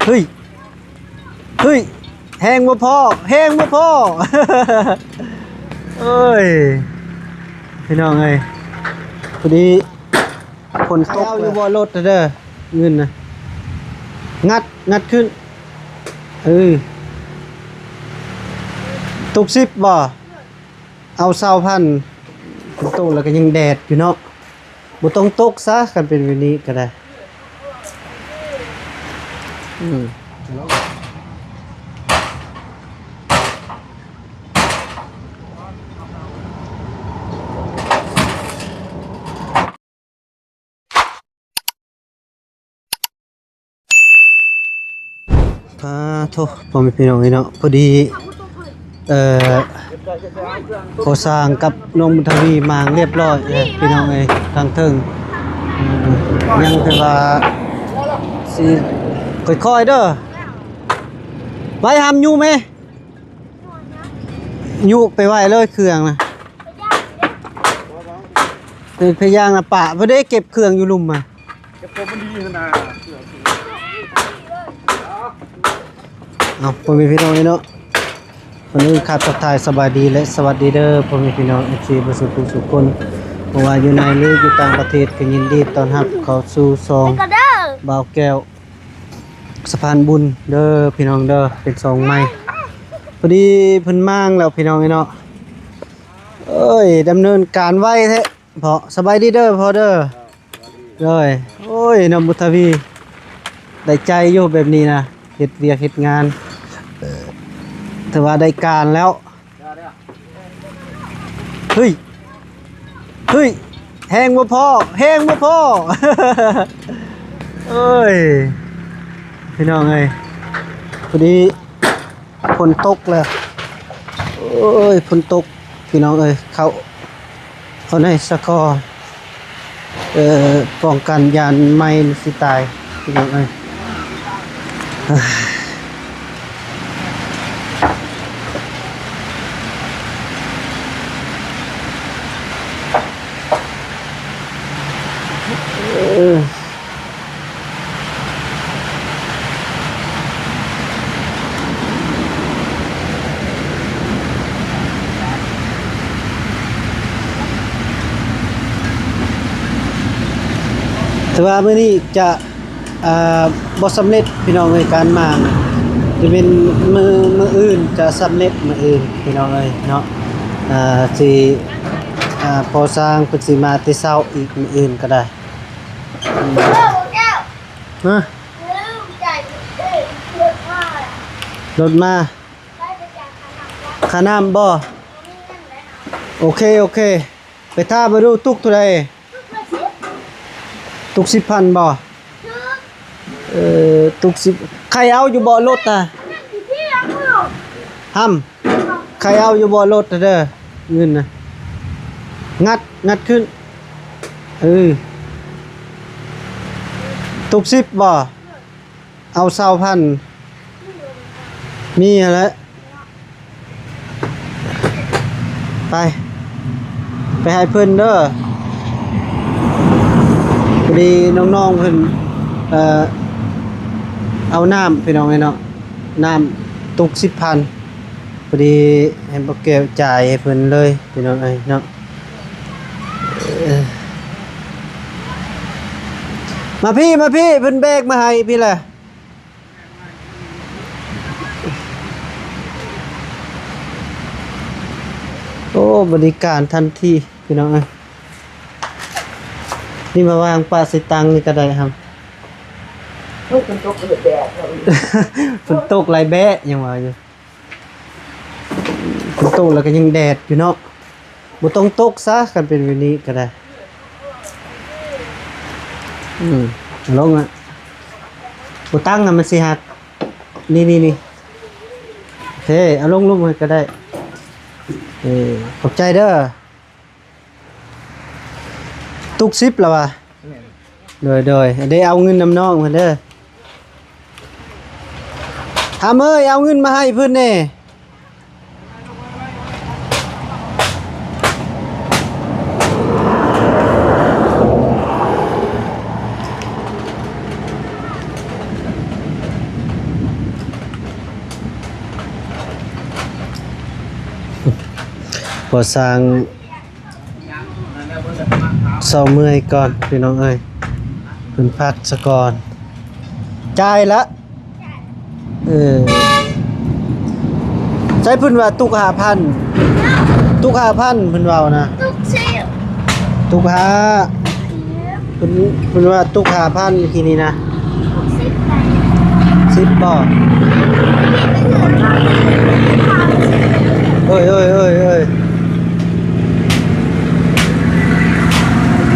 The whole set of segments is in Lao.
ເຮີ້ຍ ເຮີ້ຍ ແຮງບໍ່ພໍ ແຮງບໍ່ພໍ ເອີຍ ພີ່ນ້ອງເອີຍ ພໍດີຝົນຕົກ. ເອົາຢູ່ບໍ່ລົດເດີ ເງິນນະ ງັດ ງັດຂຶ້ນ ເອີ ຕຸກສິບບໍ່? ເອົາຊາວພັນ ຝົນຕົກແລ້ວກໍຍັງແດດຢູ່ເນາະ ບໍ່ຕ້ອງຕົກຊະ ຄັນເປັນແບບນີ້ກໍໄດ້ ອືມ. ປາໂທ້ ພໍ່ແມ່ພີ່ນ້ອງເອີຍເນາະ ພໍດີ ເອີ ພໍ່ຊ່າງກັບນ້ອງບຸນທະວີມາຮຽບຮ້ອຍແລ້ວພີ່ນ້ອງເອີຍ ທາງເທິງ ອືມ ຍັງແຕ່ວ່າຊິຄ່ອຍໆເດີ ໄວ້ຫ້າມຍູ້ແມ່ ຍູ້ໄປໄວ້ເລີຍເຄື່ອງນະ ເປັນພະຍາງນະປະ ບໍ່ໄດ້ເກັບເຄື່ອງຢູ່ລຸ່ມມາ. ເກັບຕົວມັນດີຫັ້ນນະ ເອົາ ພໍ່ແມ່ພີ່ນ້ອງເອີຍເນາະ ວັນນີ້ຂາດທັກທາຍສະບາຍດີ ແລະ ສະຫວັດດີເດີ ພໍ່ແມ່ພີ່ນ້ອງ ເອັຟຊີ ເບິດສູ່ຜູ້ສູ່ຄົນ ບໍ່ວ່າຢູ່ໃນ ຫຼື ຢູ່ຕ່າງປະເທດ ກໍຍິນດີຕ້ອນຮັບເຂົ້າສູ່ຊ່ອງບ່າວແກ້ວ ສະພານບຸນເດີພີ່ນ້ອງເດີ ເປັນຊ່ອງໃໝ່ ພໍດີເພິ່ນມ້າງແລ້ວພີ່ນ້ອງເອີຍເນາະ ເອີຍ ດຳເນີນການໄວແທ້ພໍ່ ສະບາຍດີເດີພໍ່ເດີ ໂດຍ ໂອ້ຍ ນ້ອງບຸນທະວີ ໄດ້ໃຈຢູ່ແບບນີ້ນະ ເຮັດວຽກເຮັດງານ ເອີ ຖືວ່າໄດ້ການແລ້ວ. ເຮີ້ຍ ເຮີ້ຍ ແຮງບໍ່ພໍ ແຮງບໍ່ພໍ ເອີຍ ພີ່ນ້ອງເອີຍ ພໍດີຝົນຕົກແລ້ວ ໂອ້ຍ ຝົນຕົກ ພີ່ນ້ອງເອີຍ ເຂົ້າ ເຂົ້າໃນສະກໍ ເອີ ປ້ອງກັນຢ້ານໄມ້ຊິຕາຍ ພີ່ນ້ອງເອີຍ ເອີ. ຖືວ່າມື້ນີ້ຈະ ອ່າ ບໍ່ສຳເລັດພີ່ນ້ອງເອີຍ ການມ້າງ ຈະເປັນມື້ ມື້ອື່ນຈະສຳເລັດ ມື້ອື່ນພີ່ນ້ອງເອີຍເນາະ ອ່າ ຊິ ອ່າ ພໍ່ຊ່າງເພິ່ນຊິມາແຕ່ເຊົ້າອີກ ມື້ອື່ນກໍໄດ້ ຮະ ລົດມາ ຄ່ານ້ຳບໍ່? ໂອເຄ ໂອເຄ ໄປຖ້າເບິ່ງດູ ຕຸກເທົ່າໃດ? ຕຸກສິບພັນບໍ່? ເອີ ຕຸກສິບ ໃຄ່ອຍເອົາຢູ່ບໍ່ລົດນະ? ຫຳ ໃຄ່ອຍເອົາຢູ່ບໍ່ລົດນະເດີ ເງິນນະ ງັດ ງັດຂຶ້ນ ເອີ ຕຸກສິບບໍ່? ເອົາຊາວພັນ ມີຫັ້ນແຫຼະ ໄປ ໄປໃຫ້ເພິ່ນເດີ ພໍດີນ້ອງໆເພິ່ນ ເອີ ເອົານ້ຳ ພີ່ນ້ອງເອີຍເນາະ ນ້ຳຕຸກສິບພັນ ພໍດີໃຫ້ບໍ່ແກ້ວຈ່າຍໃຫ້ເພິ່ນເລີຍ ພີ່ນ້ອງເອີຍເນາະ ເອີ ມາພີ້ ມາພີ້ ເພິ່ນແບກມາໃຫ້ພີ້ແຫຼະ. ໂອ້ ບໍລິການທັນທີ ພີ່ນ້ອງເອີຍ ນີ້ມາວາງປະໃສ່ຕັ່ງນີ້ກໍໄດ້ຫຳ ໂອ້ຍ ຝົນຕົກເລີຍແດດ ຝົນຕົກຫຼາຍແບະ ຍັງວ່າຢູ່ ຝົນຕົກແລ້ວກໍຍັງແດດຢູ່ເນາະ. ບໍ່ຕ້ອງຕົກຊະ ຄັນເປັນແບບນີ້ກໍໄດ້ ອືມ ເອົາລົງນະ ບໍ່ຕັ້ງນະ ມັນຊິຫັກ ນີ້ໆໆ ໂອເຄ ເອົາລົງລຸ່ມໃຫ້ກໍໄດ້ ເອີ ຂອບໃຈເດີ ຕຸກສິບແລ້ວຫວາ? ແມ່ນ ໂດຍໆ ໄດ້ເອົາເງິນນຳນ້ອງເພິ່ນເດີ ຫຳເອີຍ ເອົາເງິນມາໃຫ້ເພິ່ນແດ່. ໂ ພໍສ້າງ ເຊົາເມື່ອຍກ່ອນພີ່ນ້ອງເອີຍ ເພິ່ນພັກສະກ່ອນ ຈ່າຍລະ ເອີ ໃສເພິ່ນວ່າຕຸກຫ້າພັນ ຕຸກຫ້າພັນເພິ່ນເວົ້ານະ ຕຸກສິບ ຕຸກຫ້າ ເພິ່ນ ເພິ່ນວ່າຕຸກຫ້າພັນກີ້ນີ້ນະ ສິບ ບໍ່? ໂອ້ຍ ໂອ້ຍ ໂອ້ຍ ໂອ້ຍ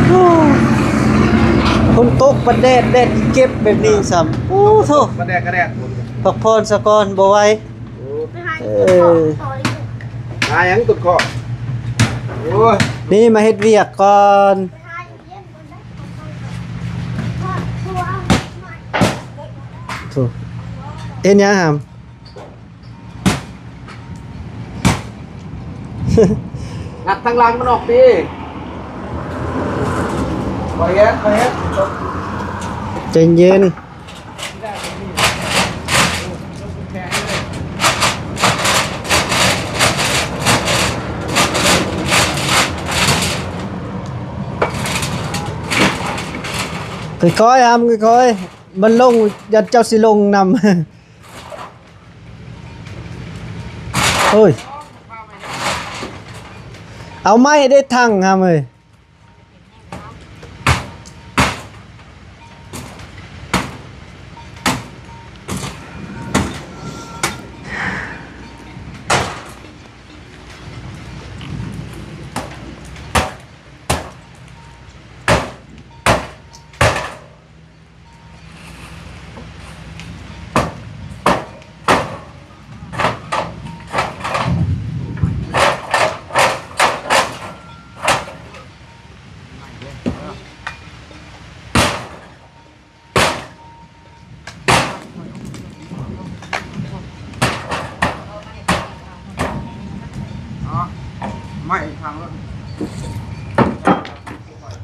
ໂອ້ ຝົນຕົກ ບັດແດດ ແດດເກັບແບບນີ້ຊ້ຳ ໂອ້ໂທ້ ບັດແດດກະແດດ ພັກຜ່ອນສະກ່ອນ ບໍ່ໄຫວ ໂອ້ ເອີ ຫາຫຍັງຕົ້ນຄໍ້ ໂອ້ຍ ນີ້ມາເຮັດວຽກກ່ອນ ໂທ້ ເຮັດຫຍັງຫຳ? ງັດທາງຫຼັງມັນອອກຕິ ບໍ່ເຮັດ ບໍ່ເຮັດ ໃຈເຢັນ. ຄ່ອຍໆ ຫຳ ຄ່ອຍໆ ມັນລົງ ຢ້ານເຈົ້າຊິລົງນຳ ໂອ້ຍ ເອົາໄມ້ໄດ້ຖັງຫຳເອີຍ.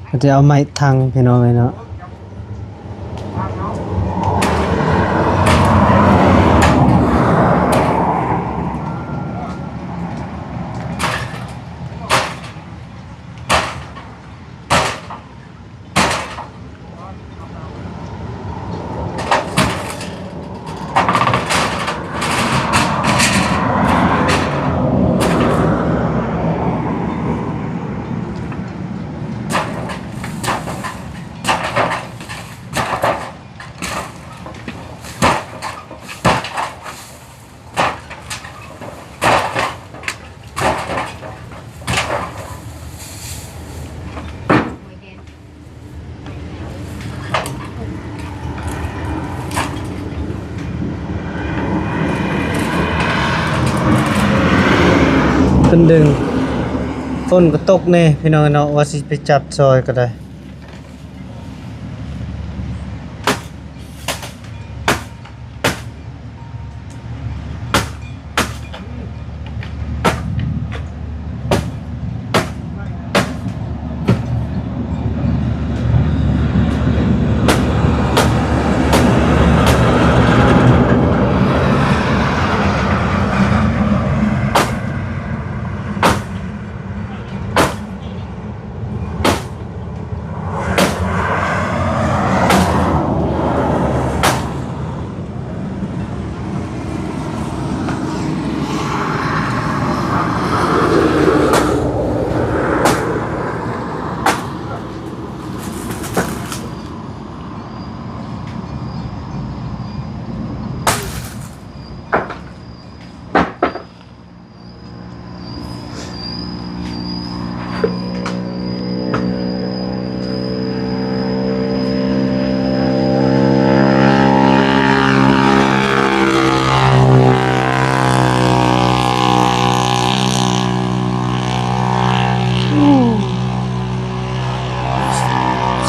ເຂົາຈະເອົາໄມ້ທັງ ພີ່ນ້ອງເອີຍເນາະ. ເພິ່ນດຶງ ຝົນກໍຕົກແດ່ພີ່ນ້ອງເນາະ ວ່າຊິໄປຈັບຊອຍກໍໄດ້.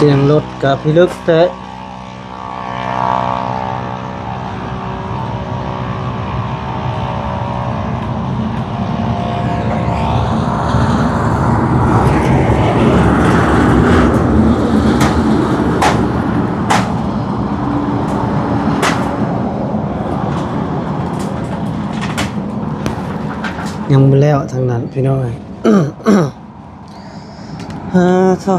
ສຽງລົດກະພິລຶກແທ້. ຍັງບໍ່ແລ້ວທາງນັ້ນພີ່ນ້ອງເອີຍ. ເອີ ໂທ້.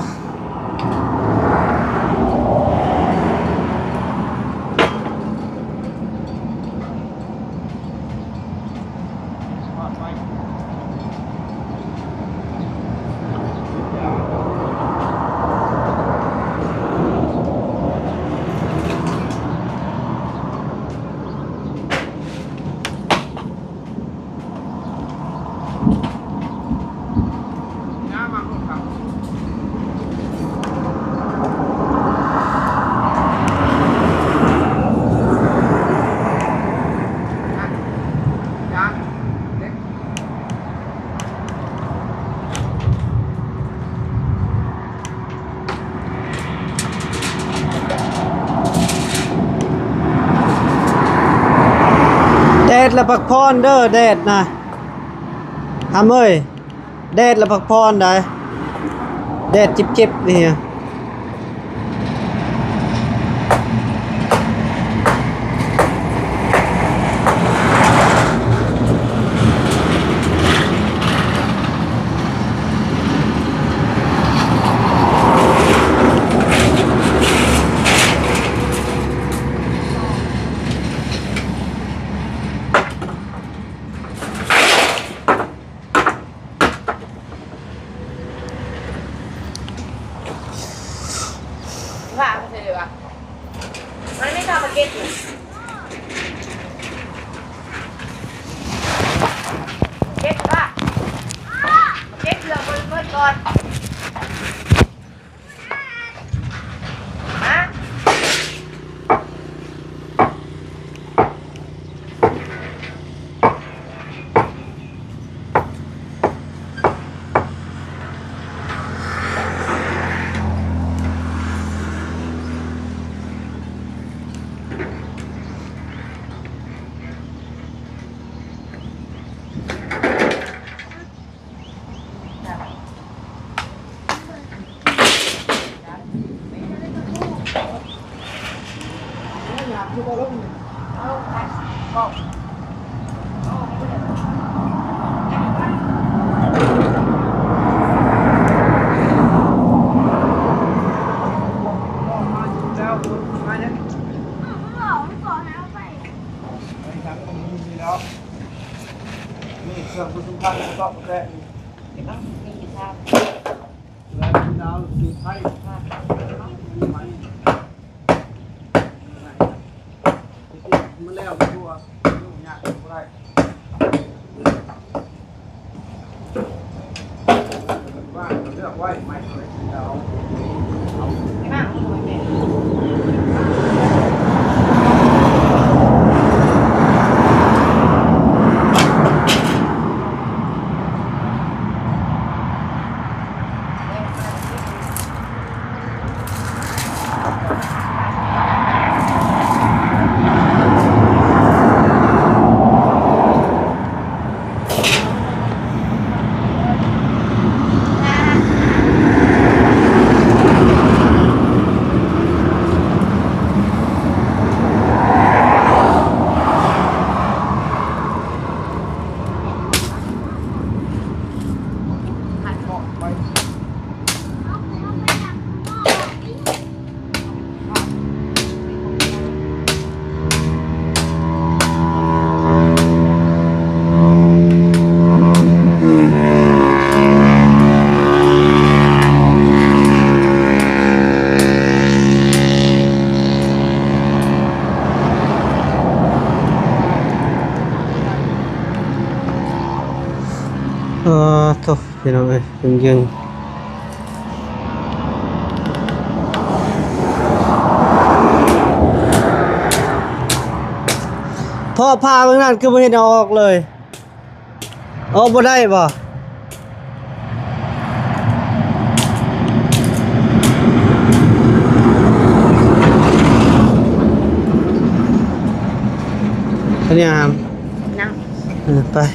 ແດດລະພັກຜ່ອນເດີ ແດດນະ ຫຳເອີຍ ແດດລະພັກຜ່ອນໄດ໋ ແດດຈິບໆ ນີ້. ວ່າເຂົາເອີ້ນວ່າ ມັນໄມ່ເຂົ້າມາເກັບ ເກັບວ່າ ເກັບເຄື່ອງເບິ່ງເບິດກ່ອນ. ນີ້ເຄື່ອງປະຊຸມພັນ ເກາະແກະນີ້ ເອີ ເວລາເຮົາຈູດໄຟ ມັນແລ້ວ ມັນບໍ່ ຍາກບໍ່ໄດ້. ເອີ ໂທ້ ພີ່ນ້ອງເອີຍ ເຢັນໆ ເພາະຜ້າເບິ່ງນັ້ນຄືບໍ່ເຫັນເອົາອອກເລີຍ. ເອົາບໍ່ໄດ້ບໍ່? ອັນນີ້ຫາ ຍັງ ເອີ ໄປ. ເ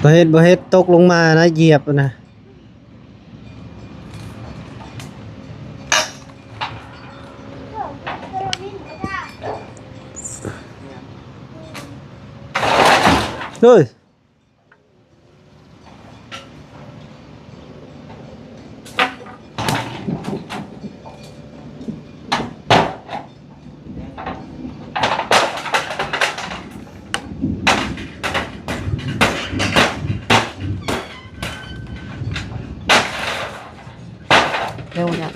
ບໍ່ເຮັດ ບໍ່ເຮັດ ຕົກລົງມານະ ຢຽບນະ. ເຮີ້ຍ. ເຮັວນະ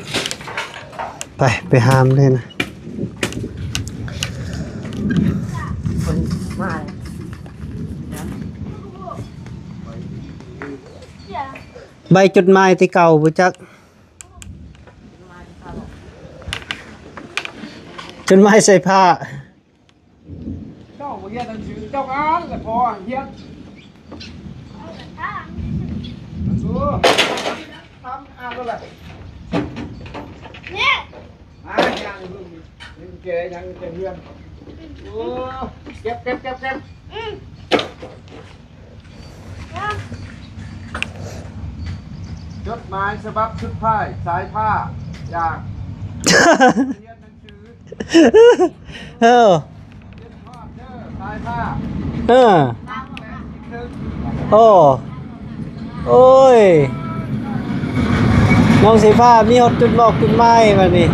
ໄປ ໄປຫາມເລີຍນະ. ຄົນມາແລ້ວ ໃບຈົດໝາຍແຕ່ເກົ່າບໍ່ຈັກ ຈົດໝາຍໃສ່ຜ້າ. ເຈົ້າບໍ່ຮຽນໜັງສື ເຈົ້າອ່ານແລ້ວພໍຮຽນ ເອີ ທຳ ອ່ານແລ້ວແຫຼະ ນີ້ ອ່ານຫຍັງ ເຫັນແກ່ຫຍັງແຕ່ເຮືອນ ໂອ້ ເກັບ ເກັບ ເກັບ ເກັບ ອືມ ຈົດໝາຍສະບັບສຸດທ້າຍ ສາຍຟ້າ ຢາກຮຽນໜັງສື ເອີ ຮຽນຮອດເດີ ສາຍຟ້າ ເອີ ໂອ້ ໂອ້ຍ ນ້ອງສາຍຟ້າມີຮອດຈຸດໝອກຈຸດໝາຍບັດນີ້.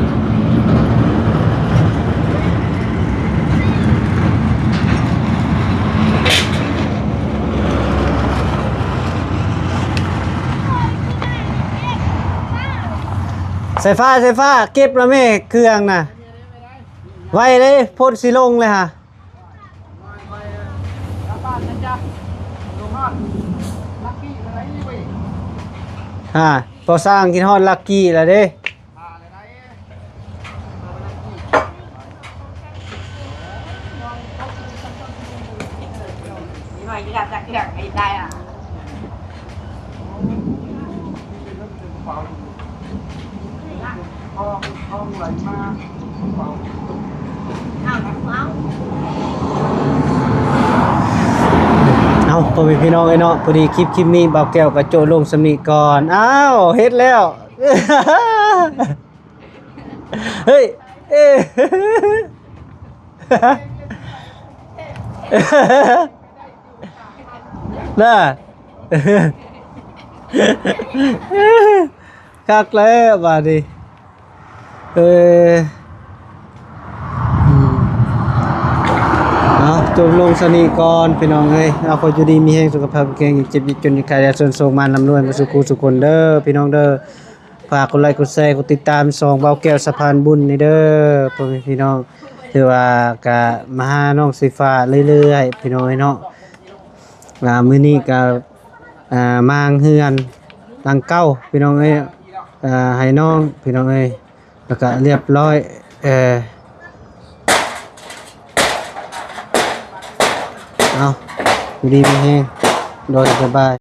ສາຍຟ້າ ສາຍຟ້າ ເກັບລະແມ່ເຄື່ອງນະ ໄວເດ້ ຝົນຊິລົງແລ້ວຫາ. ອ່າ ພໍ່ຊ່າງຄິດຮອດລັກກີ້ແລ້ວເດ້. ເອົາ ພໍ່ແມ່ພີ່ນ້ອງເອີຍເນາະ ພໍດີຄລິບ ຄລິບນີ້ບ່າວແກ້ວກໍໂຈະລົງສ່ຳນີ້ກ່ອນ. ອ້າວ ເຮັດແລ້ວ ເຮີ້ຍ ເອ ນະ ຄັກແລ້ວບາດນີ້ ເອີ ອືມ ເອົາ ຈົບລົງສ່ຳນີ້ກ່ອນພີ່ນ້ອງເອີຍ. ເອົາ ຂໍຢູ່ດີມີແຮງ ສຸຂະພາບແຂງ ຢ່າເຈັບຢ່າຈົນ ຢ່າໄຂ້ ຢ່າຊົນ ໂຊກໝານ ລ່ຳລວຍ ໝົດສູ່ຄູ່ສູ່ຄົນເດີ ພີ່ນ້ອງເດີ. ຝາກກົດໄລກົດແຊ ກົດຕິດຕາມຊ່ອງບ່າວແກ້ວສະພານບຸນນີ້ເດີ ພໍ່ແມ່ພີ່ນ້ອງ. ຖືວ່າກະມາຫານ້ອງສາຍຟ້າເລື້ອຍໆ ພີ່ນ້ອງເອີຍເນາະ. ອ່າ ມື້ນີ້ກະ ອ່າ ມ້າງເຮືອນຫຼັງເກົ່າ ພີ່ນ້ອງເອີຍ ອ່າ ໃຫ້ນ້ອງ ພີ່ນ້ອງເອີຍ ແລ້ວກະລຽບຮ້ອຍ. ເອີ ເອົາ ຢູ່ດີມີແຮງ ໂດຍ ສະບາຍ.